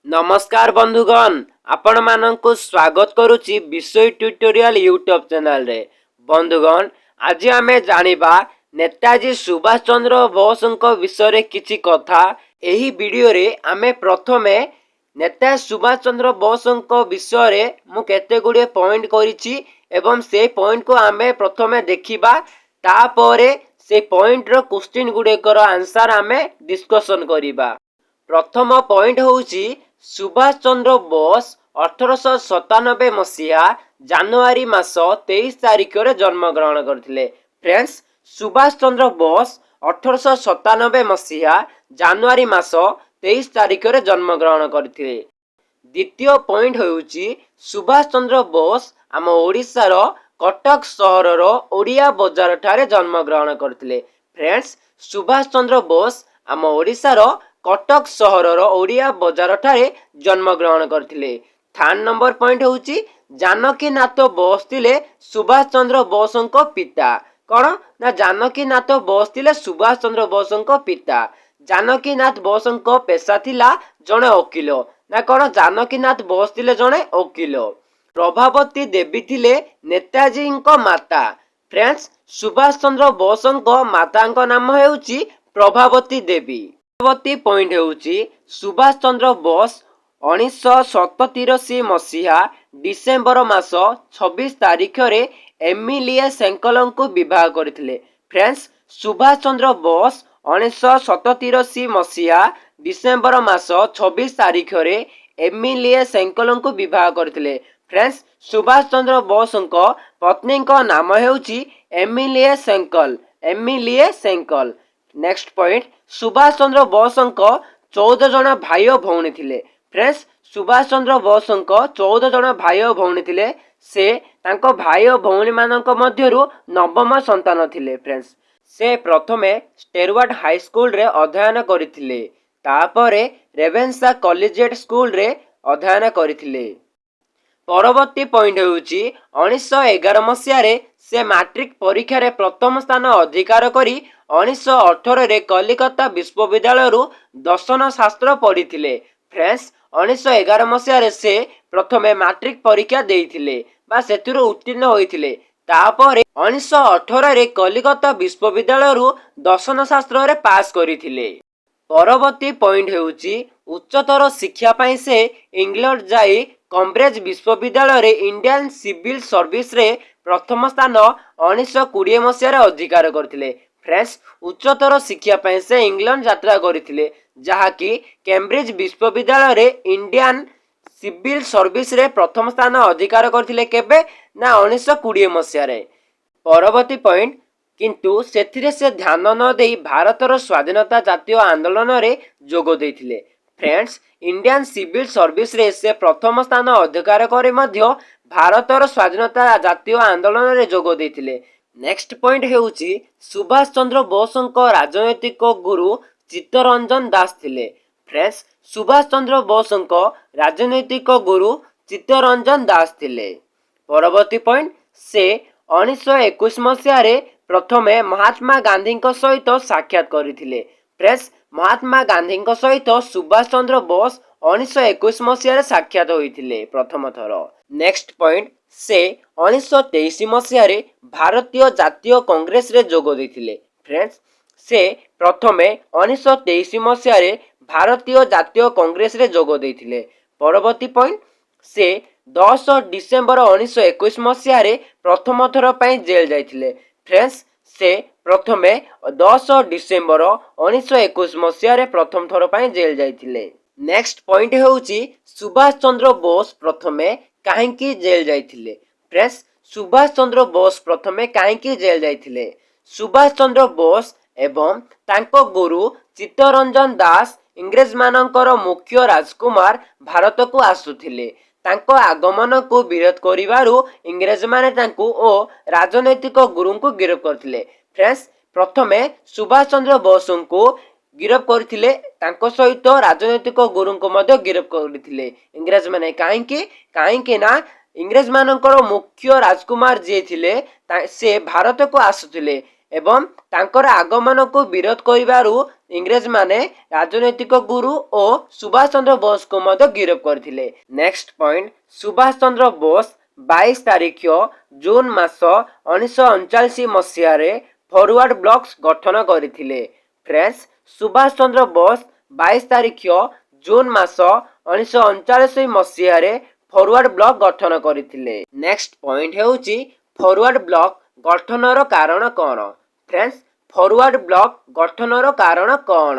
ନମସ୍କାର ବନ୍ଧୁଗଣ, ଆପଣମାନଙ୍କୁ ସ୍ୱାଗତ କରୁଛି ବିଷୟ ଟ୍ୟୁଟୋରିଆଲ ୟୁଟ୍ୟୁବ ଚ୍ୟାନେଲରେ। ବନ୍ଧୁଗଣ, ଆଜି ଆମେ ଜାଣିବା ନେତାଜୀ ସୁଭାଷ ଚନ୍ଦ୍ର ବୋଷଙ୍କ ବିଷୟରେ କିଛି କଥା। ଏହି ଭିଡ଼ିଓରେ ଆମେ ପ୍ରଥମେ ନେତା ସୁଭାଷ ଚନ୍ଦ୍ର ବୋଷଙ୍କ ବିଷୟରେ ମୁଁ କେତେ ଗୁଡ଼ିଏ ପଏଣ୍ଟ କରିଛି ଏବଂ ସେ ପଏଣ୍ଟକୁ ଆମେ ପ୍ରଥମେ ଦେଖିବା। ତାପରେ ସେ ପଏଣ୍ଟର କୋଶ୍ଚିନ୍ ଗୁଡ଼ିକର ଆନ୍ସର ଆମେ ଡିସ୍କସନ୍ କରିବା। ପ୍ରଥମ ପଏଣ୍ଟ ହେଉଛି, ସୁଭାଷ ଚନ୍ଦ୍ର ବୋଷ 1897 ମସିହା ଜାନୁଆରୀ ମାସ 23 ତାରିଖରେ ଜନ୍ମଗ୍ରହଣ କରିଥିଲେ। ଫ୍ରେଣ୍ଡସ୍, ସୁଭାଷ ଚନ୍ଦ୍ର ବୋଷ 1897 ମସିହା ଜାନୁଆରୀ ମାସ 23 ତାରିଖରେ ଜନ୍ମଗ୍ରହଣ କରିଥିଲେ। ଦ୍ୱିତୀୟ ପଏଣ୍ଟ ହେଉଛି, ସୁଭାଷ ଚନ୍ଦ୍ର ବୋଷ ଆମ ଓଡ଼ିଶାର କଟକ ସହରର ଓଡ଼ିଆ ବଜାରଠାରେ ଜନ୍ମଗ୍ରହଣ କରିଥିଲେ। ଫ୍ରେଣ୍ଡସ୍, ସୁଭାଷ ଚନ୍ଦ୍ର ବୋଷ ଆମ ଓଡ଼ିଶାର କଟକ ସହରର ଓଡ଼ିଆ ବଜାରଠାରେ ଜନ୍ମଗ୍ରହଣ କରିଥିଲେ। ଥାର୍ଡ ନମ୍ବର ପଏଣ୍ଟ ହେଉଛି, ଜାନକୀନାଥ ବୋଷ ଥିଲେ ସୁଭାଷ ଚନ୍ଦ୍ର ବୋଷଙ୍କ ପିତା। କ'ଣ ନା ଜାନକୀନାଥ ବୋଷ ଥିଲେ ସୁଭାଷ ଚନ୍ଦ୍ର ବୋଷଙ୍କ ପିତା। ଜାନକୀନାଥ ବୋଷଙ୍କ ପେସା ଥିଲା ଜଣେ ଓକିଲ। ନା କ'ଣ? ଜାନକୀନାଥ ବୋଷ ଥିଲେ ଜଣେ ଓକିଲ। ପ୍ରଭାବତୀ ଦେବୀ ଥିଲେ ନେତାଜୀଙ୍କ ମାତା। ଫ୍ରେଣ୍ଡସ୍, ସୁଭାଷ ଚନ୍ଦ୍ର ବୋଷଙ୍କ ମାତାଙ୍କ ନାମ ହେଉଛି ପ୍ରଭାବତୀ ଦେବୀ। ପରବର୍ତ୍ତୀ ପଏଣ୍ଟ ହେଉଛି, ସୁଭାଷ ଚନ୍ଦ୍ର ବୋଷ 1937 ମସିହା ଡିସେମ୍ବର ମାସ 26 ତାରିଖରେ ଏମିଲିଏ ସେଙ୍କଲଙ୍କୁ ବିବାହ କରିଥିଲେ। ଫ୍ରେଣ୍ଡସ୍, ସୁଭାଷ ଚନ୍ଦ୍ର ବୋଷ 1937 ମସିହା ଡିସେମ୍ବର ମାସ 26 ତାରିଖରେ ଏମିଲିଏ ସେଙ୍କଲଙ୍କୁ ବିବାହ କରିଥିଲେ। ଫ୍ରେଣ୍ଡସ୍, ସୁଭାଷ ଚନ୍ଦ୍ର ବୋଷଙ୍କ ପତ୍ନୀଙ୍କ ନାମ ହେଉଛି ଏମିଲିଏ ସେଙ୍କଲ, ଏମିଲିଏ ସେଙ୍କଲ। ନେକ୍ସଟ ପଏଣ୍ଟ, ସୁଭାଷ ଚନ୍ଦ୍ର ବୋଷଙ୍କ 14 ଜଣ ଭାଇ ଓ ଭଉଣୀ ଥିଲେ। ଫ୍ରେଣ୍ଡସ୍, ସୁଭାଷ ଚନ୍ଦ୍ର ବୋଷଙ୍କ 14 ଜଣ ଭାଇ ଓ ଭଉଣୀ ଥିଲେ। ସେ ତାଙ୍କ ଭାଇ ଓ ଭଉଣୀମାନଙ୍କ ମଧ୍ୟରୁ ନବମ ସନ୍ତାନ ଥିଲେ। ଫ୍ରେଣ୍ଡସ୍, ସେ ପ୍ରଥମେ ଷ୍ଟେରୱାର୍ଡ ହାଇସ୍କୁଲରେ ଅଧ୍ୟୟନ କରିଥିଲେ। ତାପରେ ରେଭେନ୍ସା କଲିଜିଏଟ୍ ସ୍କୁଲରେ ଅଧ୍ୟୟନ କରିଥିଲେ। ପରବର୍ତ୍ତୀ ପଏଣ୍ଟ ହେଉଛି, 1911 ମସିହାରେ ସେ ମାଟ୍ରିକ ପରୀକ୍ଷାରେ ପ୍ରଥମ ସ୍ଥାନ ଅଧିକାର କରି 1918ରେ କଲିକତା ବିଶ୍ୱବିଦ୍ୟାଳୟରୁ ଦର୍ଶନ ଶାସ୍ତ୍ର ପଢ଼ିଥିଲେ। ଫ୍ରେଣ୍ଡସ୍, 1911 ମସିହାରେ ସେ ପ୍ରଥମେ ମାଟ୍ରିକ ପରୀକ୍ଷା ଦେଇଥିଲେ ବା ସେଥିରୁ ଉତ୍ତୀର୍ଣ୍ଣ ହୋଇଥିଲେ। ତାପରେ 1918ରେ କଲିକତା ବିଶ୍ୱବିଦ୍ୟାଳୟରୁ ଦର୍ଶନ ଶାସ୍ତ୍ରରେ ପାସ୍ କରିଥିଲେ। ପରବର୍ତ୍ତୀ ପଏଣ୍ଟ ହେଉଛି, ଉଚ୍ଚତର ଶିକ୍ଷା ପାଇଁ ସେ ଇଂଲଣ୍ଡ ଯାଇ କମ୍ବ୍ରିଜ ବିଶ୍ୱବିଦ୍ୟାଳୟରେ ଇଣ୍ଡିଆନ୍ ସିଭିଲ୍ ସର୍ଭିସରେ ପ୍ରଥମ ସ୍ଥାନ 1920 ମସିହାରେ ଅଧିକାର କରିଥିଲେ। ଫ୍ରେଣ୍ଡସ୍, ଉଚ୍ଚତର ଶିକ୍ଷା ପାଇଁ ସେ ଇଂଲଣ୍ଡ ଯାତ୍ରା କରିଥିଲେ, ଯାହାକି କେମ୍ବ୍ରିଜ ବିଶ୍ୱବିଦ୍ୟାଳୟରେ ଇଣ୍ଡିଆନ୍ ସିଭିଲ୍ ସର୍ଭିସରେ ପ୍ରଥମ ସ୍ଥାନ ଅଧିକାର କରିଥିଲେ। କେବେ ନା 1920 ମସିହାରେ। ପରବର୍ତ୍ତୀ ପଏଣ୍ଟ, କିନ୍ତୁ ସେଥିରେ ସେ ଧ୍ୟାନ ନ ଦେଇ ଭାରତର ସ୍ୱାଧୀନତା ଜାତୀୟ ଆନ୍ଦୋଳନରେ ଯୋଗ ଦେଇଥିଲେ। ଫ୍ରେଣ୍ଡସ୍, ଇଣ୍ଡିଆନ୍ ସିଭିଲ୍ ସର୍ଭିସରେ ସେ ପ୍ରଥମ ସ୍ଥାନ ଅଧିକାର କରି ମଧ୍ୟ ଭାରତର ସ୍ୱାଧୀନତା ଜାତୀୟ ଆନ୍ଦୋଳନରେ ଯୋଗ ଦେଇଥିଲେ। ନେକ୍ସଟ ପଏଣ୍ଟ ହେଉଛି, ସୁଭାଷ ଚନ୍ଦ୍ର ବୋଷଙ୍କ ରାଜନୈତିକ ଗୁରୁ ଚିତ୍ତରଞ୍ଜନ ଦାସ ଥିଲେ। ଫ୍ରେଣ୍ଡସ୍, ସୁଭାଷ ଚନ୍ଦ୍ର ବୋଷଙ୍କ ରାଜନୈତିକ ଗୁରୁ ଚିତ୍ତରଞ୍ଜନ ଦାସ ଥିଲେ। ପରବର୍ତ୍ତୀ ପଏଣ୍ଟ, ସେ 1921 ମସିହାରେ ପ୍ରଥମେ ମହାତ୍ମା ଗାନ୍ଧୀଙ୍କ ସହିତ ସାକ୍ଷାତ କରିଥିଲେ। ଫ୍ରେଣ୍ଡସ୍, ମହାତ୍ମା ଗାନ୍ଧୀଙ୍କ ସହିତ ସୁଭାଷ ଚନ୍ଦ୍ର ବୋଷ 1921 ମସିହାରେ ସାକ୍ଷାତ ହୋଇଥିଲେ ପ୍ରଥମ ଥର। ନେକ୍ସଟ ପଏଣ୍ଟ, ସେ 1923 ମସିହାରେ ଭାରତୀୟ ଜାତୀୟ କଂଗ୍ରେସରେ ଯୋଗ ଦେଇଥିଲେ। ଫ୍ରେଣ୍ଡସ୍, ସେ ପ୍ରଥମେ 1923 ମସିହାରେ ଭାରତୀୟ ଜାତୀୟ କଂଗ୍ରେସରେ ଯୋଗ ଦେଇଥିଲେ। ପରବର୍ତ୍ତୀ ପଏଣ୍ଟ, ସେ 10 ଡିସେମ୍ବର 1921 ମସିହାରେ ପ୍ରଥମ ଥର ପାଇଁ ଜେଲ୍ ଯାଇଥିଲେ। ଫ୍ରେଣ୍ଡସ୍, ସେ ପ୍ରଥମେ 10 ଡିସେମ୍ବର 1921 ମସିହାରେ ପ୍ରଥମ ଥର ପାଇଁ ଜେଲ୍ ଯାଇଥିଲେ। ନେକ୍ସଟ ପଏଣ୍ଟ ହେଉଛି, ସୁଭାଷ ଚନ୍ଦ୍ର ବୋଷ ପ୍ରଥମେ କାହିଁକି ଜେଲ୍ ଯାଇଥିଲେ? ଫ୍ରେଣ୍ଡସ୍, ସୁଭାଷ ଚନ୍ଦ୍ର ବୋଷ ପ୍ରଥମେ କାହିଁକି ଜେଲ୍ ଯାଇଥିଲେ? ସୁଭାଷ ଚନ୍ଦ୍ର ବୋଷ ଏବଂ ତାଙ୍କ ଗୁରୁ ଚିତ୍ତରଞ୍ଜନ ଦାସ ଇଂରେଜମାନଙ୍କର ମୁଖ୍ୟ ରାଜକୁମାର ଭାରତକୁ ଆସୁଥିଲେ। ତାଙ୍କ ଆଗମନକୁ ବିରୋଧ କରିବାରୁ ଇଂରେଜମାନେ ତାଙ୍କୁ ଓ ରାଜନୈତିକ ଗୁରୁଙ୍କୁ ଗିରଫ କରିଥିଲେ। ଫ୍ରେଣ୍ଡସ୍, ପ୍ରଥମେ ସୁଭାଷ ଚନ୍ଦ୍ର ବୋଷଙ୍କୁ ଗିରଫ କରିଥିଲେ, ତାଙ୍କ ସହିତ ରାଜନୈତିକ ଗୁରୁଙ୍କୁ ମଧ୍ୟ ଗିରଫ କରିଥିଲେ ଇଂରେଜମାନେ। କାହିଁକି? କାହିଁକି ନା ଇଂରେଜମାନଙ୍କର ମୁଖ୍ୟ ରାଜକୁମାର ଯିଏ ଥିଲେ, ସେ ଭାରତକୁ ଆସୁଥିଲେ। ଏବଂ ତାଙ୍କର ଆଗମନକୁ ବିରୋଧ କରିବାରୁ ଇଂରେଜମାନେ ରାଜନୈତିକ ଗୁରୁ ଓ ସୁଭାଷ ଚନ୍ଦ୍ର ବୋଷଙ୍କୁ ମଧ୍ୟ ଗିରଫ କରିଥିଲେ। ନେକ୍ସଟ ପଏଣ୍ଟ, ସୁଭାଷ ଚନ୍ଦ୍ର ବୋଷ 22 ତାରିଖ ଜୁନ ମାସ 1939 ମସିହାରେ ଫରୱାର୍ଡ ବ୍ଲକ୍ସ ଗଠନ କରିଥିଲେ। ଫ୍ରେଣ୍ଡସ୍, ସୁଭାଷ ଚନ୍ଦ୍ର ବୋଷ 22 ତାରିଖ ଜୁନ ମାସ 1939 ମସିହାରେ ଫରୱାର୍ଡ ବ୍ଲକ ଗଠନ କରିଥିଲେ। ନେକ୍ସଟ ପଏଣ୍ଟ ହେଉଛି, ଫରୱାର୍ଡ ବ୍ଲକ ଗଠନର କାରଣ କ'ଣ? ଫ୍ରେଣ୍ଡସ୍, ଫରୱାର୍ଡ ବ୍ଲକ ଗଠନର କାରଣ କ'ଣ?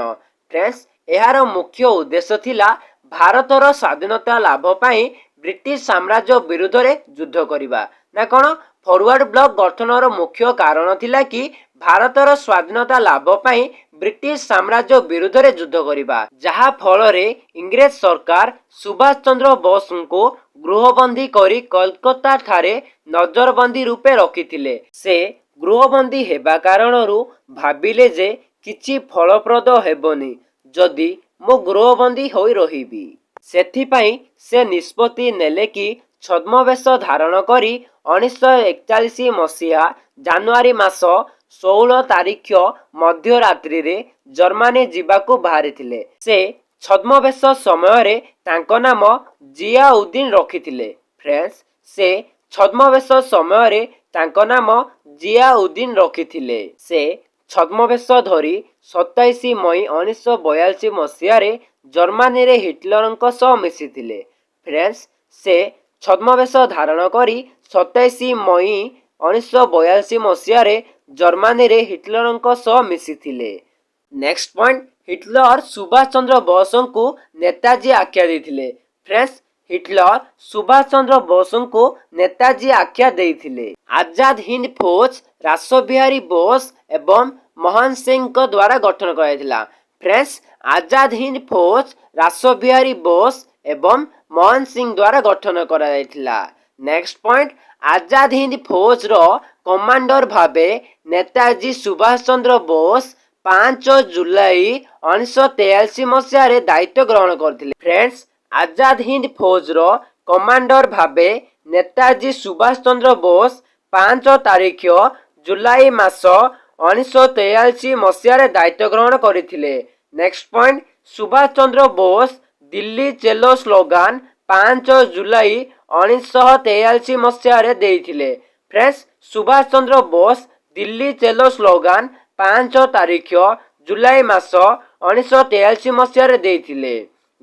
ଫ୍ରେଣ୍ଡସ୍, ଏହାର ମୁଖ୍ୟ ଉଦ୍ଦେଶ୍ୟ ଥିଲା ଭାରତର ସ୍ୱାଧୀନତା ଲାଭ ପାଇଁ ବ୍ରିଟିଶ ସାମ୍ରାଜ୍ୟ ବିରୁଦ୍ଧରେ ଯୁଦ୍ଧ କରିବା। ନା କ'ଣ? ଫରୱାର୍ଡ ବ୍ଲକ ଗଠନର ମୁଖ୍ୟ କାରଣ ଥିଲା କି ଭାରତର ସ୍ୱାଧୀନତା ଲାଭ ପାଇଁ ବ୍ରିଟିଶ ସାମ୍ରାଜ୍ୟ ବିରୁଦ୍ଧରେ ଯୁଦ୍ଧ କରିବା, ଯାହା ଫଳରେ ଇଂରେଜ ସରକାର ସୁଭାଷ ଚନ୍ଦ୍ର ବୋଷଙ୍କୁ ଗୃହବନ୍ଦୀ କରି କୋଲକାତା ଠାରେ ନଜରବନ୍ଦୀ ରୂପେ ରଖିଥିଲେ। ସେ ଗୃହବନ୍ଦୀ ହେବା କାରଣରୁ ଭାବିଲେ ଯେ କିଛି ଫଳପ୍ରଦ ହେବନି ଯଦି ମୁଁ ଗୃହବନ୍ଦୀ ହୋଇ ରହିବି। ସେଥିପାଇଁ ସେ ନିଷ୍ପତ୍ତି ନେଲେ କି ଛଦ୍ମବେଶ ଧାରଣ କରି 1941 ମସିହା ଜାନୁଆରୀ ମାସ 16 ତାରିଖ ମଧ୍ୟରାତ୍ରିରେ ଜର୍ମାନୀ ଯିବାକୁ ବାହାରିଥିଲେ। ସେ ଛଦ୍ମବେଶ ସମୟରେ ତାଙ୍କ ନାମ ଜିଆଉଦ୍ଦିନ ରଖିଥିଲେ। ଫ୍ରେଣ୍ଡସ୍, ସେ ଛଦ୍ମବେଶ ସମୟରେ ତାଙ୍କ ନାମ ଜିଆଉଦ୍ଦିନ ରଖିଥିଲେ। ସେ ଛଦ୍ମବେଶ ଧରି 27 ମଇ 1942 ମସିହାରେ ଜର୍ମାନୀରେ ହିଟଲରଙ୍କ ସହ ମିଶିଥିଲେ। ଫ୍ରେଣ୍ଡସ୍, ସେ ଛଦ୍ମବେଶ ଧାରଣ କରି 27 ମଇ 1942 ମସିହାରେ ଜର୍ମାନୀରେ ହିଟଲରଙ୍କ ସହ ମିଶିଥିଲେ। Next point, Hitler Subhash Chandra ବୋଷଙ୍କୁ Netaji ଆଖ୍ୟା ଦେଇଥିଲେ। ଫ୍ରେଣ୍ଡସ୍, ହିଟଲର ସୁଭାଷ ଚନ୍ଦ୍ର ବୋଷଙ୍କୁ ନେତାଜୀ ଆଖ୍ୟା ଦେଇଥିଲେ। ଆଜାଦ ହିନ୍ଦ ଫୌଜ ରାସବିହାରୀ ବୋଷ ଏବଂ ମୋହନ ସିଂଙ୍କ ଦ୍ୱାରା ଗଠନ କରାଯାଇଥିଲା। ଫ୍ରେଣ୍ଡସ୍, ଆଜାଦ ହିନ୍ଦ ଫୌଜ ରାସବିହାରୀ ବୋଷ ଏବଂ ମୋହନ ସିଂ ଦ୍ୱାରା ଗଠନ କରାଯାଇଥିଲା। ନେକ୍ସଟ ପଏଣ୍ଟ, ଆଜାଦ ହିନ୍ଦ ଫୌଜର କମାଣ୍ଡର ଭାବେ ନେତାଜୀ ସୁଭାଷ ଚନ୍ଦ୍ର ବୋଷ 5 ଜୁଲାଇ 1943 ମସିହାରେ ଦାୟିତ୍ୱ ଗ୍ରହଣ କରିଥିଲେ। ଫ୍ରେଣ୍ଡସ୍, ଆଜାଦ ହିନ୍ଦ ଫୌଜର କମାଣ୍ଡର ଭାବେ ନେତାଜୀ ସୁଭାଷ ଚନ୍ଦ୍ର ବୋଷ 5 ତାରିଖ ଜୁଲାଇ ମାସ 1943 ମସିହାରେ ଦାୟିତ୍ୱ ଗ୍ରହଣ କରିଥିଲେ। ନେକ୍ସଟ ପଏଣ୍ଟ, ସୁଭାଷ ଚନ୍ଦ୍ର ବୋଷ ଦିଲ୍ଲୀ ଚଲୋ ସ୍ଲୋଗାନ 5 ଜୁଲାଇ 1943 ମସିହାରେ ଦେଇଥିଲେ। ଫ୍ରେଣ୍ଡସ୍, ସୁଭାଷ ଚନ୍ଦ୍ର ବୋଷ ଦିଲ୍ଲୀ ଚଲୋ ସ୍ଲୋଗାନ 5 ତାରିଖ ଜୁଲାଇ ମାସ 1943 ମସିହାରେ ଦେଇଥିଲେ।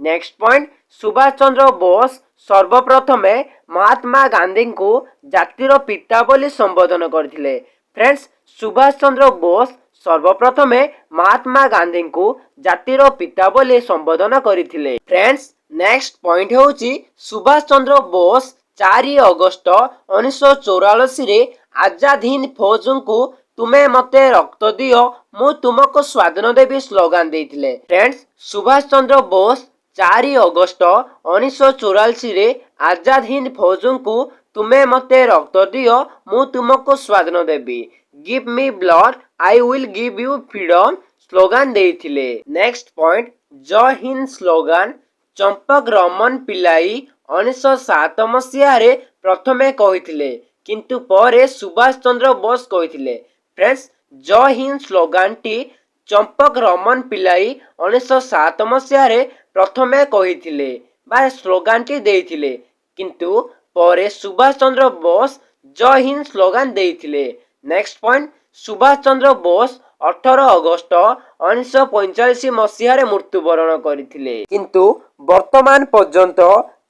ନେକ୍ସଟ ପଏଣ୍ଟ, ସୁଭାଷ ଚନ୍ଦ୍ର ବୋଷ ସର୍ବପ୍ରଥମେ ମହାତ୍ମା ଗାନ୍ଧୀଙ୍କୁ ଜାତିର ପିତା ବୋଲି ସମ୍ବୋଧନ କରିଥିଲେ। ଫ୍ରେଣ୍ଡସ୍, ସୁଭାଷ ଚନ୍ଦ୍ର ବୋଷ ସର୍ବପ୍ରଥମେ ମହାତ୍ମା ଗାନ୍ଧୀଙ୍କୁ ଜାତିର ପିତା ବୋଲି ସମ୍ବୋଧନ କରିଥିଲେ। ଫ୍ରେଣ୍ଡସ୍, ନେକ୍ସଟ ପଏଣ୍ଟ ହେଉଛି, ସୁଭାଷ ଚନ୍ଦ୍ର ବୋଷ 4 ଅଗଷ୍ଟ 1944ରେ ଆଜାଦ ହିନ୍ଦ ଫୌଜଙ୍କୁ "ତୁମେ ମୋତେ ରକ୍ତ ଦିଅ, ମୁଁ ତୁମକୁ ସ୍ୱାଧୀନ ଦେବି" ସ୍ଲୋଗାନ ଦେଇଥିଲେ। ଫ୍ରେଣ୍ଡସ୍, ସୁଭାଷ ଚନ୍ଦ୍ର ବୋଷ 4 ଅଗଷ୍ଟ 1944ରେ ଆଜାଦ ହିନ୍ଦ ଫୌଜଙ୍କୁ "ତୁମେ ମୋତେ ରକ୍ତ ଦିଅ, ମୁଁ ତୁମକୁ ସ୍ୱାଧୀନ ଦେବି", "Give me blood, I will give you freedom" slogan ଦେଇଥିଲେ। ନେକ୍ସଟ ପଏଣ୍ଟ, ଜୟ ହିନ୍ଦ ସ୍ଲୋଗାନ ଚମ୍ପକ ରମନ ପିଲାଇ 1907 ମସିହାରେ ପ୍ରଥମେ କହିଥିଲେ, କିନ୍ତୁ ପରେ ସୁଭାଷ ଚନ୍ଦ୍ର ବୋଷ କହିଥିଲେ। ଫ୍ରେଣ୍ଡସ୍, ଜୟ ହିନ୍ଦ ସ୍ଲୋଗାନଟି ଚମ୍ପକ ରମନ ପିଲାଇ 1907 ମସିହାରେ ପ୍ରଥମେ କହିଥିଲେ ବା ସ୍ଲୋଗାନଟି ଦେଇଥିଲେ, କିନ୍ତୁ ପରେ ସୁଭାଷ ଚନ୍ଦ୍ର ବୋଷ ଜୟ ହିନ୍ଦ ସ୍ଲୋଗାନ ଦେଇଥିଲେ। Next point, Subhash Chandra Bose 18 August 1945 ମସିହାରେ ମୃତ୍ୟୁବରଣ କରିଥିଲେ। କିନ୍ତୁ ବର୍ତ୍ତମାନ ପର୍ଯ୍ୟନ୍ତ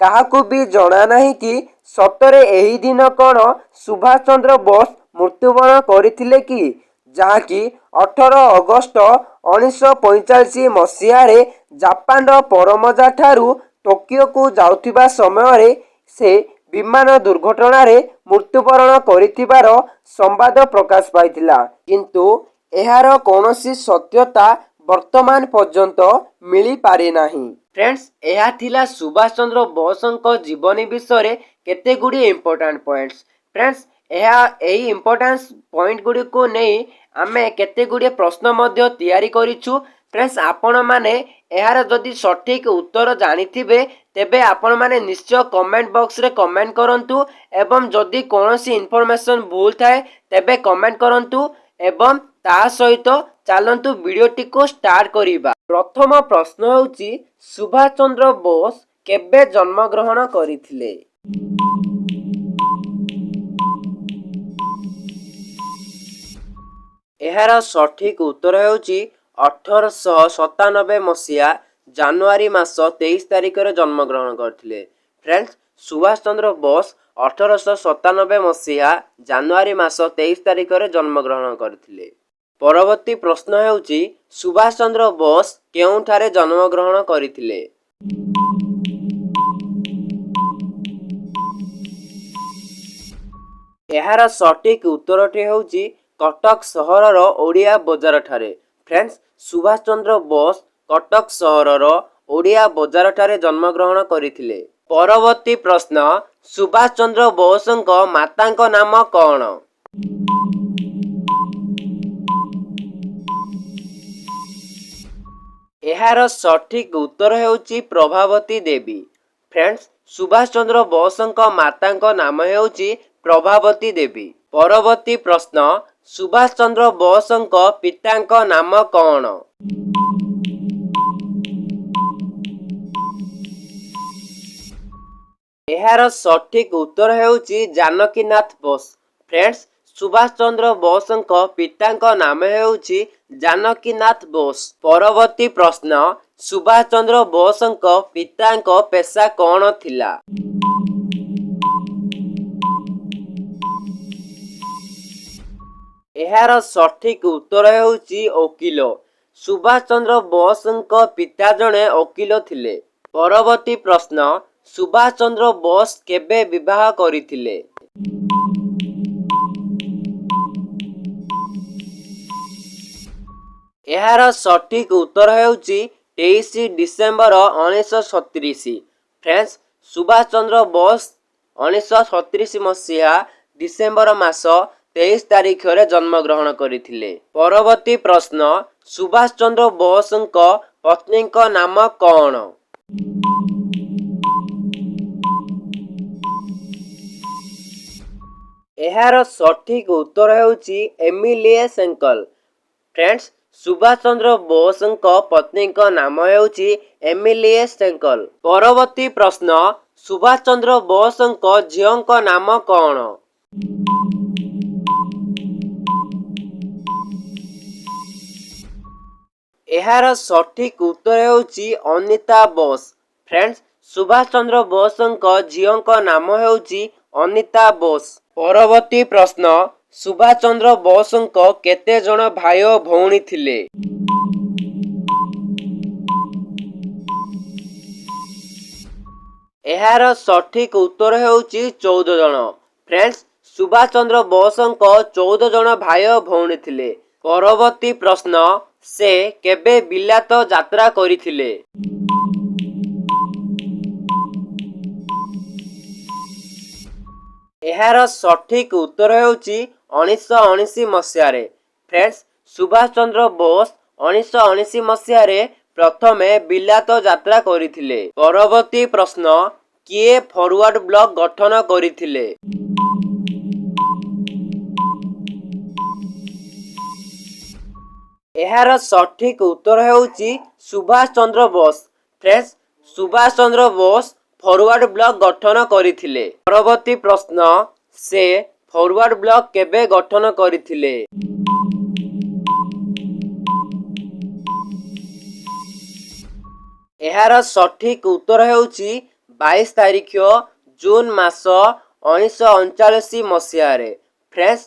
କାହାକୁ ବି ଜଣା ନାହିଁ କି ସତରେ ଏହି ଦିନ କ'ଣ ସୁଭାଷ ଚନ୍ଦ୍ର ବୋଷ ମୃତ୍ୟୁବରଣ କରିଥିଲେ କି, ଯାହାକି 18 ଅଗଷ୍ଟ 1945 ମସିହାରେ ଜାପାନର ଫର୍ମୋଜା ଠାରୁ ଟୋକିଓକୁ ଯାଉଥିବା ସମୟରେ ସେ ବିମାନ ଦୁର୍ଘଟଣାରେ ମୃତ୍ୟୁବରଣ କରିଥିବାର ସମ୍ବାଦ ପ୍ରକାଶ ପାଇଥିଲା। କିନ୍ତୁ ଏହାର କୌଣସି ସତ୍ୟତା ବର୍ତ୍ତମାନ ପର୍ଯ୍ୟନ୍ତ ମିଳିପାରିନାହିଁ। ଫ୍ରେଣ୍ଡସ୍, ଏହା ଥିଲା ସୁଭାଷ ଚନ୍ଦ୍ର ବୋଷଙ୍କ ଜୀବନୀ ବିଷୟରେ କେତେ ଗୁଡ଼ିଏ ଇମ୍ପୋର୍ଟାଣ୍ଟ ପଏଣ୍ଟସ୍। ଫ୍ରେଣ୍ଡସ୍, ଏହି ଇମ୍ପୋର୍ଟାନ୍ସ ପଏଣ୍ଟ ଗୁଡ଼ିକୁ ନେଇ ଆମେ କେତେ ଗୁଡ଼ିଏ ପ୍ରଶ୍ନ ମଧ୍ୟ ତିଆରି କରିଛୁ। ଫ୍ରେଣ୍ଡସ୍, ଆପଣମାନେ ଏହାର ଯଦି ସଠିକ୍ ଉତ୍ତର ଜାଣିଥିବେ, ତେବେ ଆପଣମାନେ ନିଶ୍ଚୟ କମେଣ୍ଟ ବକ୍ସରେ କମେଣ୍ଟ କରନ୍ତୁ ଏବଂ ଯଦି କୌଣସି ଇନଫର୍ମେସନ୍ ଭୁଲ ଥାଏ, ତେବେ କମେଣ୍ଟ କରନ୍ତୁ। ଏବଂ ତା ସହିତ ଚାଲନ୍ତୁ ଭିଡ଼ିଓଟିକୁ ଷ୍ଟାର୍ଟ କରିବା। ପ୍ରଥମ ପ୍ରଶ୍ନ ହେଉଛି, ସୁଭାଷ ଚନ୍ଦ୍ର ବୋଷ କେବେ ଜନ୍ମଗ୍ରହଣ କରିଥିଲେ? ଏହାର ସଠିକ୍ ଉତ୍ତର ହେଉଛି 1897 ମସିହା ଜାନୁଆରୀ ମାସ 23 ତାରିଖରେ ଜନ୍ମଗ୍ରହଣ କରିଥିଲେ। ଫ୍ରେଣ୍ଡସ୍, ସୁଭାଷ ଚନ୍ଦ୍ର ବୋଷ 1897 ମସିହା ଜାନୁଆରୀ ମାସ 23 ତାରିଖରେ ଜନ୍ମଗ୍ରହଣ କରିଥିଲେ। ପରବର୍ତ୍ତୀ ପ୍ରଶ୍ନ ହେଉଛି, ସୁଭାଷ ଚନ୍ଦ୍ର ବୋଷ କେଉଁଠାରେ ଜନ୍ମଗ୍ରହଣ କରିଥିଲେ? ଏହାର ସଠିକ୍ ଉତ୍ତରଟି ହେଉଛି କଟକ ସହରର ଓଡ଼ିଆ ବଜାରଠାରେ। ଫ୍ରେଣ୍ଡସ୍, ସୁଭାଷ ଚନ୍ଦ୍ର ବୋଷ କଟକ ସହରର ଓଡ଼ିଆ ବଜାରଠାରେ ଜନ୍ମଗ୍ରହଣ କରିଥିଲେ। ପରବର୍ତ୍ତୀ ପ୍ରଶ୍ନ, ସୁଭାଷ ଚନ୍ଦ୍ର ବୋଷଙ୍କ ମାତାଙ୍କ ନାମ କ'ଣ? ଏହାର ସଠିକ୍ ଉତ୍ତର ହେଉଛି ପ୍ରଭାବତୀ ଦେବୀ। ଫ୍ରେଣ୍ଡସ୍, ସୁଭାଷ ଚନ୍ଦ୍ର ବୋଷଙ୍କ ମାତାଙ୍କ ନାମ ହେଉଛି ପ୍ରଭାବତୀ ଦେବୀ। ପରବର୍ତ୍ତୀ ପ୍ରଶ୍ନ, ସୁଭାଷ ଚନ୍ଦ୍ର ବୋଷଙ୍କ ପିତାଙ୍କ ନାମ କ'ଣ? ଏହାର ସଠିକ୍ ଉତ୍ତର ହେଉଛି ଜାନକୀନାଥ ବୋଷ। ଫ୍ରେଣ୍ଡସ୍, ସୁଭାଷ ଚନ୍ଦ୍ର ବୋଷଙ୍କ ପିତାଙ୍କ ନାମ ହେଉଛି ଜାନକୀନାଥ ବୋଷ। ପରବର୍ତ୍ତୀ ପ୍ରଶ୍ନ, ସୁଭାଷ ଚନ୍ଦ୍ର ବୋଷଙ୍କ ପିତାଙ୍କ ପେସା କ'ଣ ଥିଲା? ଏହାର ସଠିକ୍ ଉତ୍ତର ହେଉଛି ଓକିଲ। ସୁଭାଷ ଚନ୍ଦ୍ର ବୋଷଙ୍କ ପିତା ଜଣେ ଓକିଲ ଥିଲେ। ପରବର୍ତ୍ତୀ ପ୍ରଶ୍ନ, ସୁଭାଷ ଚନ୍ଦ୍ର ବୋଷ କେବେ ବିବାହ କରିଥିଲେ? ଏହାର ସଠିକ୍ ଉତ୍ତର ହେଉଛି 23 ଡିସେମ୍ବର 1936। ଫ୍ରେଣ୍ଡସ୍, ସୁଭାଷ ଚନ୍ଦ୍ର ବୋଷ 1936 ମସିହା ଡିସେମ୍ବର ମାସ 23 ତାରିଖରେ ଜନ୍ମଗ୍ରହଣ କରିଥିଲେ। ପରବର୍ତ୍ତୀ ପ୍ରଶ୍ନ, ସୁଭାଷ ଚନ୍ଦ୍ର ବୋଷଙ୍କ ପତ୍ନୀଙ୍କ ନାମ କ'ଣ? ଏହାର ସଠିକ୍ ଉତ୍ତର ହେଉଛି ଏମିଲିଏ ସେଙ୍କଲ। ଫ୍ରେଣ୍ଡସ୍, ସୁଭାଷ ଚନ୍ଦ୍ର ବୋଷଙ୍କ ପତ୍ନୀଙ୍କ ନାମ ହେଉଛି ଏମିଲିଏ ସେଙ୍କଲ। ପରବର୍ତ୍ତୀ ପ୍ରଶ୍ନ, ସୁଭାଷ ଚନ୍ଦ୍ର ବୋଷଙ୍କ ଝିଅଙ୍କ ନାମ କ'ଣ? ଏହାର ସଠିକ୍ ଉତ୍ତର ହେଉଛି ଅନିତା ବୋଷ। ଫ୍ରେଣ୍ଡସ୍, ସୁଭାଷ ଚନ୍ଦ୍ର ବୋଷଙ୍କ ଝିଅଙ୍କ ନାମ ହେଉଛି ଅନିତା ବୋଷ। ପରବର୍ତ୍ତୀ ପ୍ରଶ୍ନ, ସୁଭାଷ ଚନ୍ଦ୍ର ବୋଷଙ୍କ କେତେ ଜଣ ଭାଇ ଓ ଭଉଣୀ ଥିଲେ? ଏହାର ସଠିକ୍ ଉତ୍ତର ହେଉଛି 14 ଜଣ। ଫ୍ରେଣ୍ଡସ୍, ସୁଭାଷ ଚନ୍ଦ୍ର ବୋଷଙ୍କ 14 ଜଣ ଭାଇ ଓ ଭଉଣୀ ଥିଲେ। ପରବର୍ତ୍ତୀ ପ୍ରଶ୍ନ, ସେ କେବେ ବିଲାତ ଯାତ୍ରା କରିଥିଲେ? ଏହାର ସଠିକ୍ ଉତ୍ତର ହେଉଛି 1919 ମସିହାରେ। ଫ୍ରେଣ୍ଡସ୍, ସୁଭାଷ ଚନ୍ଦ୍ର ବୋଷ 1919 ମସିହାରେ ପ୍ରଥମେ ବିଲାତ ଯାତ୍ରା କରିଥିଲେ। ପରବର୍ତ୍ତୀ ପ୍ରଶ୍ନ, କିଏ ଫରୱାର୍ଡ ବ୍ଲକ ଗଠନ କରିଥିଲେ? ଏହାର ସଠିକ୍ ଉତ୍ତର ହେଉଛି Subhash Chandra Bose. Friends, Subhash Chandra Bose forward block ଗଠନ କରିଥିଲେ। ପରବର୍ତ୍ତୀ ପ୍ରଶ୍ନ, ସେ ଫରୱାର୍ଡ ବ୍ଲକ କେବେ ଗଠନ କରିଥିଲେ? ଏହାର ସଠିକ୍ ଉତ୍ତର ହେଉଛି 22 ତାରିଖ ଜୁନ୍ ମାସ 1939 ମସିହାରେ। Friends,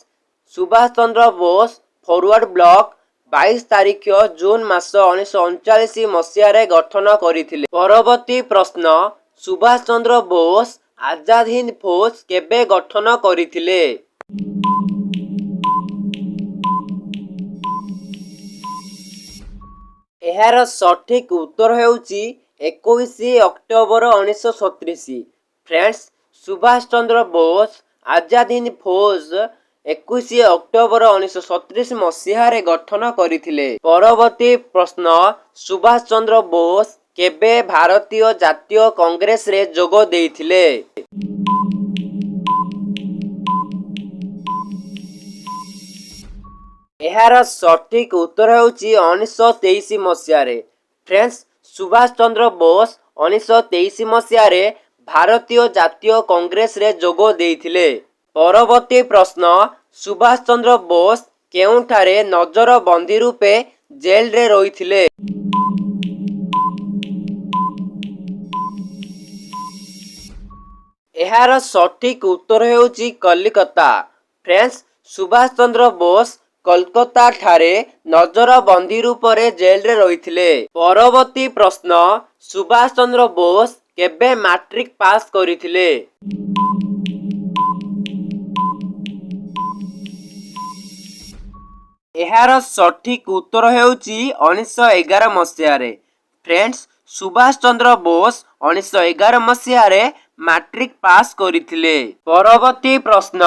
Subhash Chandra Bose forward block 22 ତାରିଖ ଜୁନ୍ ମାସ 1939 ମସିହାରେ ଗଠନ କରିଥିଲେ। ପରବର୍ତ୍ତୀ ପ୍ରଶ୍ନ, ସୁଭାଷ ଚନ୍ଦ୍ର ବୋଷ ଆଜାଦ ହିନ୍ଦ ଫୌଜ କେବେ ଗଠନ କରିଥିଲେ? ଏହାର ସଠିକ୍ ଉତ୍ତର ହେଉଛି 21 ଅକ୍ଟୋବର 1937। ଫ୍ରେଣ୍ଡସ୍, ସୁଭାଷ ଚନ୍ଦ୍ର ବୋଷ ଆଜାଦ ହିନ୍ଦ ଫୌଜ 21 ଅକ୍ଟୋବର 1937 ମସିହାରେ ଗଠନ କରିଥିଲେ। ପରବର୍ତ୍ତୀ ପ୍ରଶ୍ନ, ସୁଭାଷ ଚନ୍ଦ୍ର ବୋଷ କେବେ ଭାରତୀୟ ଜାତୀୟ କଂଗ୍ରେସରେ ଯୋଗ ଦେଇଥିଲେ? ଏହାର ସଠିକ୍ ଉତ୍ତର ହେଉଛି 1923 ମସିହାରେ। ଫ୍ରେଣ୍ଡସ୍, ସୁଭାଷ ଚନ୍ଦ୍ର ବୋଷ 1923 ମସିହାରେ ଭାରତୀୟ ଜାତୀୟ କଂଗ୍ରେସରେ ଯୋଗ ଦେଇଥିଲେ। ପରବର୍ତ୍ତୀ ପ୍ରଶ୍ନ, ସୁଭାଷ ଚନ୍ଦ୍ର ବୋଷ କେଉଁଠାରେ ନଜରବନ୍ଦୀ ରୂପେ ଜେଲରେ ରହିଥିଲେ? ଏହାର ସଠିକ୍ ଉତ୍ତର ହେଉଛି କଲିକତା। ଫ୍ରେଣ୍ଡସ୍, ସୁଭାଷ ଚନ୍ଦ୍ର ବୋଷ କୋଲକାତାଠାରେ ନଜରବନ୍ଦୀ ରୂପରେ ଜେଲରେ ରହିଥିଲେ। ପରବର୍ତ୍ତୀ ପ୍ରଶ୍ନ, ସୁଭାଷ ଚନ୍ଦ୍ର ବୋଷ କେବେ ମାଟ୍ରିକ ପାସ୍ କରିଥିଲେ? ଏହାର ସଠିକ୍ ଉତ୍ତର ହେଉଛି 1911 ମସିହାରେ। ଫ୍ରେଣ୍ଡସ୍, ସୁଭାଷ ଚନ୍ଦ୍ର ବୋଷ 1911 ମସିହାରେ ମାଟ୍ରିକ ପାସ୍ କରିଥିଲେ। ପରବର୍ତ୍ତୀ ପ୍ରଶ୍ନ,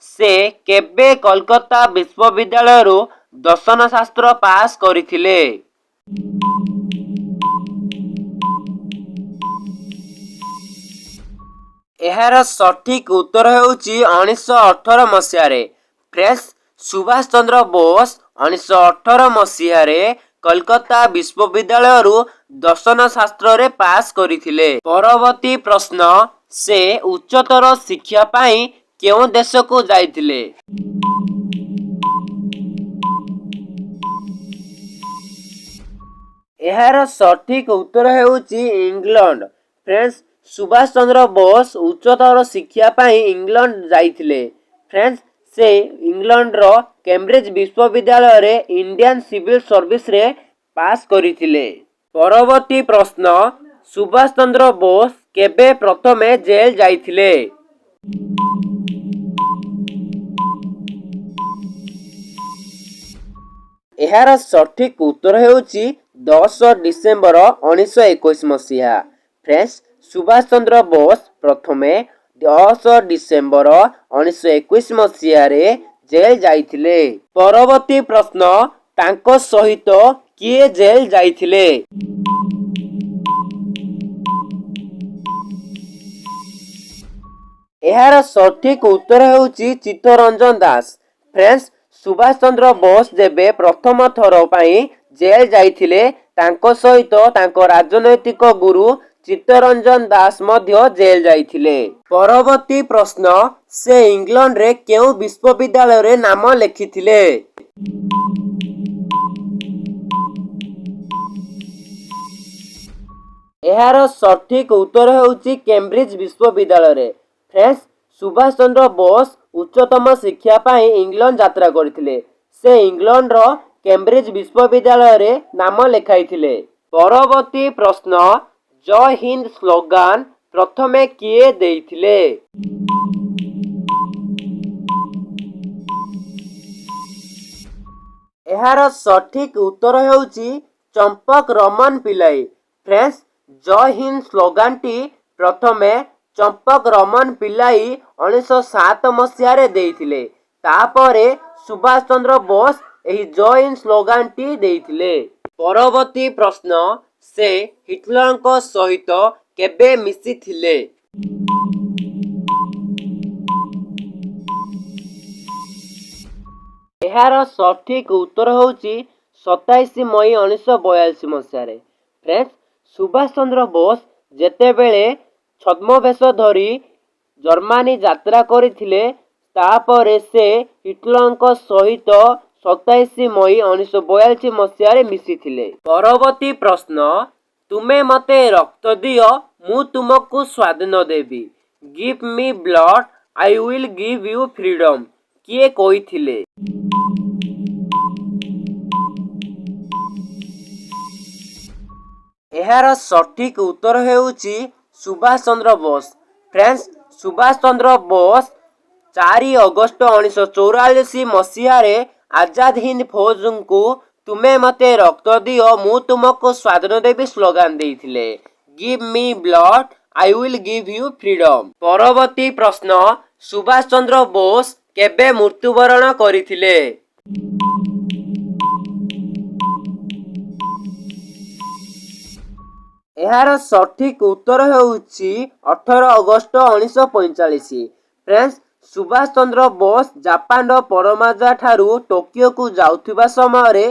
ସେ କେବେ କୋଲକାତା ବିଶ୍ୱବିଦ୍ୟାଳୟରୁ ଦର୍ଶନଶାସ୍ତ୍ର ପାସ୍ କରିଥିଲେ? ଏହାର ସଠିକ୍ ଉତ୍ତର ହେଉଛି 1918 ମସିହାରେ। ଫ୍ରେଣ୍ଡସ୍, ସୁଭାଷ ଚନ୍ଦ୍ର ବୋଷ 1918 ମସିହାରେ କୋଲକାତା ବିଶ୍ୱବିଦ୍ୟାଳୟରୁ ଦର୍ଶନଶାସ୍ତ୍ରରେ ପାସ୍ କରିଥିଲେ। ପରବର୍ତ୍ତୀ ପ୍ରଶ୍ନ, ସେ ଉଚ୍ଚତର ଶିକ୍ଷା ପାଇଁ କେଉଁ ଦେଶକୁ ଯାଇଥିଲେ? ଏହାର ସଠିକ୍ ଉତ୍ତର ହେଉଛି ଇଂଲଣ୍ଡ। ଫ୍ରେଣ୍ଡସ୍, ସୁଭାଷ ଚନ୍ଦ୍ର ବୋଷ ଉଚ୍ଚତର ଶିକ୍ଷା ପାଇଁ ଇଂଲଣ୍ଡ ଯାଇଥିଲେ। ଫ୍ରେଣ୍ଡସ୍, ସେ ଇଂଲଣ୍ଡର କେମ୍ବ୍ରିଜ ବିଶ୍ୱବିଦ୍ୟାଳୟରେ ଇଣ୍ଡିଆନ୍ ସିଭିଲ ସର୍ଭିସରେ ପାସ୍ କରିଥିଲେ। ପରବର୍ତ୍ତୀ ପ୍ରଶ୍ନ, ସୁଭାଷ ଚନ୍ଦ୍ର ବୋଷ କେବେ ପ୍ରଥମେ ଜେଲ ଯାଇଥିଲେ? ଏହାର ସଠିକ୍ ଉତ୍ତର ହେଉଛି 10 ଡିସେମ୍ବର 1921 ମସିହା। ଫ୍ରେଣ୍ଡସ୍, ସୁଭାଷ ଚନ୍ଦ୍ର ବୋଷ ପ୍ରଥମେ 10 ଡିସେମ୍ବର 1921 ମସିହାରେ ଜେଲ ଯାଇଥିଲେ। ପରବର୍ତ୍ତୀ ପ୍ରଶ୍ନ, ତାଙ୍କ ସହିତ କିଏ ଜେଲ ଯାଇଥିଲେ? ଏହାର ସଠିକ୍ ଉତ୍ତର ହେଉଛି ଚିତ୍ତରଞ୍ଜନ ଦାସ। ଫ୍ରେଣ୍ଡସ୍, ସୁଭାଷ ଚନ୍ଦ୍ର ବୋଷ ଯେବେ ପ୍ରଥମ ଥର ପାଇଁ ଜେଲ ଯାଇଥିଲେ, ତାଙ୍କ ସହିତ ତାଙ୍କ ରାଜନୈତିକ ଗୁରୁ ଚିତ୍ତରଞ୍ଜନ ଦାସ ମଧ୍ୟ ଜେଲ ଯାଇଥିଲେ। ପରବର୍ତ୍ତୀ ପ୍ରଶ୍ନ, ସେ ଇଂଲଣ୍ଡରେ କେଉଁ ବିଶ୍ୱବିଦ୍ୟାଳୟରେ ନାମ ଲେଖିଥିଲେ? ଏହାର ସଠିକ୍ ଉତ୍ତର ହେଉଛି କେମ୍ବ୍ରିଜ ବିଶ୍ୱବିଦ୍ୟାଳୟରେ। ଫ୍ରେଣ୍ଡସ୍, ସୁଭାଷ ଚନ୍ଦ୍ର ବୋଷ ଉଚ୍ଚତମ ଶିକ୍ଷା ପାଇଁ ଇଂଲଣ୍ଡ ଯାତ୍ରା କରିଥିଲେ। ସେ ଇଂଲଣ୍ଡର କେମ୍ବ୍ରିଜ ବିଶ୍ୱବିଦ୍ୟାଳୟରେ ନାମ ଲେଖାଇଥିଲେ। ପରବର୍ତ୍ତୀ ପ୍ରଶ୍ନ, ଜୟ ହିନ୍ଦ ସ୍ଲୋଗାନ ପ୍ରଥମେ କିଏ ଦେଇଥିଲେ? ଏହାର ସଠିକ୍ ଉତ୍ତର ହେଉଛି ଚମ୍ପକ ରମନ ପିଲାଇ। ଫ୍ରେଣ୍ଡସ୍, ଜୟ ହିନ୍ଦ ସ୍ଲୋଗାନଟି ପ୍ରଥମେ ଚମ୍ପକ ରମନ ପିଲାଇ 1907 ମସିହାରେ ଦେଇଥିଲେ। ତାପରେ ସୁଭାଷ ଚନ୍ଦ୍ର ବୋଷ ଏହି ଜୟ ହିନ୍ଦ ସ୍ଲୋଗାନଟି ଦେଇଥିଲେ। ପରବର୍ତ୍ତୀ ପ୍ରଶ୍ନ, ସେ ହିଟଲରଙ୍କ ସହିତ କେବେ ମିଶିଥିଲେ? ଏହାର ସଠିକ୍ ଉତ୍ତର ହେଉଛି 27 ମଇ 1942 ମସିହାରେ। ଫ୍ରେଣ୍ଡସ୍, ସୁଭାଷ ଚନ୍ଦ୍ର ବୋଷ ଯେତେବେଳେ ଛଦ୍ମବେଶ ଧରି ଜର୍ମାନୀ ଯାତ୍ରା କରିଥିଲେ, ତାପରେ ସେ ହିଟଲରଙ୍କ ସହିତ 27 ମଇ 1942 ମସିହାରେ ମିଶିଥିଲେ। ପରବର୍ତ୍ତୀ ପ୍ରଶ୍ନ, ତୁମେ ମୋତେ ରକ୍ତ ଦିଅ, ମୁଁ ତୁମକୁ ସ୍ୱାଧୀନ ଦେବି, "Give me blood, I will give you freedom", କିଏ କହିଥିଲେ? ଏହାର ସଠିକ୍ ଉତ୍ତର ହେଉଛି ସୁଭାଷ ଚନ୍ଦ୍ର ବୋଷ। ଫ୍ରେଣ୍ଡସ୍, ସୁଭାଷ ଚନ୍ଦ୍ର ବୋଷ 4 ଅଗଷ୍ଟ 1944 ମସିହାରେ ଆଜାଦ ହିନ୍ଦ ଫୌଜଙ୍କୁ "ତୁମେ ମୋତେ ରକ୍ତ ଦିଅ, ମୁଁ ତୁମକୁ ସ୍ୱାଧୀନ ଦେବି" ସ୍ଲୋଗାନ ଦେଇଥିଲେ। "Give me blood, I will give you freedom." ପରବର୍ତ୍ତୀ ପ୍ରଶ୍ନ, ସୁଭାଷ ଚନ୍ଦ୍ର ବୋଷ କେବେ ମୃତ୍ୟୁବରଣ କରିଥିଲେ? ଏହାର ସଠିକ୍ ଉତ୍ତର ହେଉଛି 18 ଅଗଷ୍ଟ 1945। ଫ୍ରେଣ୍ଡସ୍, ସୁଭାଷ ଚନ୍ଦ୍ର ବୋଷ ଜାପାନର ପରମାଜା ଠାରୁ ଟୋକିଓକୁ ଯାଉଥିବା ସମୟରେ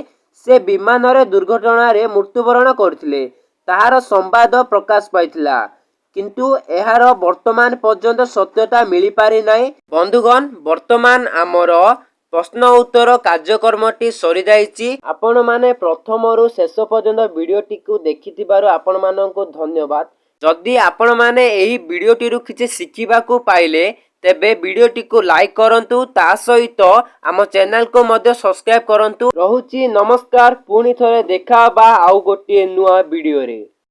ସେ ବିମାନରେ ଦୁର୍ଘଟଣାରେ ମୃତ୍ୟୁବରଣ କରିଥିଲେ, ତାହାର ସମ୍ବାଦ ପ୍ରକାଶ ପାଇଥିଲା। କିନ୍ତୁ ଏହାର ବର୍ତ୍ତମାନ ପର୍ଯ୍ୟନ୍ତ ସତ୍ୟତା ମିଳିପାରିନାହିଁ। ବନ୍ଧୁଗଣ, ବର୍ତ୍ତମାନ ଆମର ପ୍ରଶ୍ନ ଉତ୍ତର କାର୍ଯ୍ୟକ୍ରମଟି ସରିଯାଇଛି। ଆପଣମାନେ ପ୍ରଥମରୁ ଶେଷ ପର୍ଯ୍ୟନ୍ତ ଭିଡ଼ିଓଟିକୁ ଦେଖିଥିବାରୁ ଆପଣମାନଙ୍କୁ ଧନ୍ୟବାଦ। ଯଦି ଆପଣମାନେ ଏହି ଭିଡ଼ିଓଟିରୁ କିଛି ଶିଖିବାକୁ ପାଇଲେ, ତେବେ ଭିଡ଼ିଓଟିକୁ ଲାଇକ୍ କରନ୍ତୁ, ତା ସହିତ ଆମ ଚ୍ୟାନେଲକୁ ମଧ୍ୟ ସବସ୍କ୍ରାଇବ୍ କରନ୍ତୁ। ରହୁଛି, ନମସ୍କାର। ପୁଣି ଥରେ ଦେଖା ହେବା ଆଉ ଗୋଟିଏ ନୂଆ ଭିଡ଼ିଓରେ।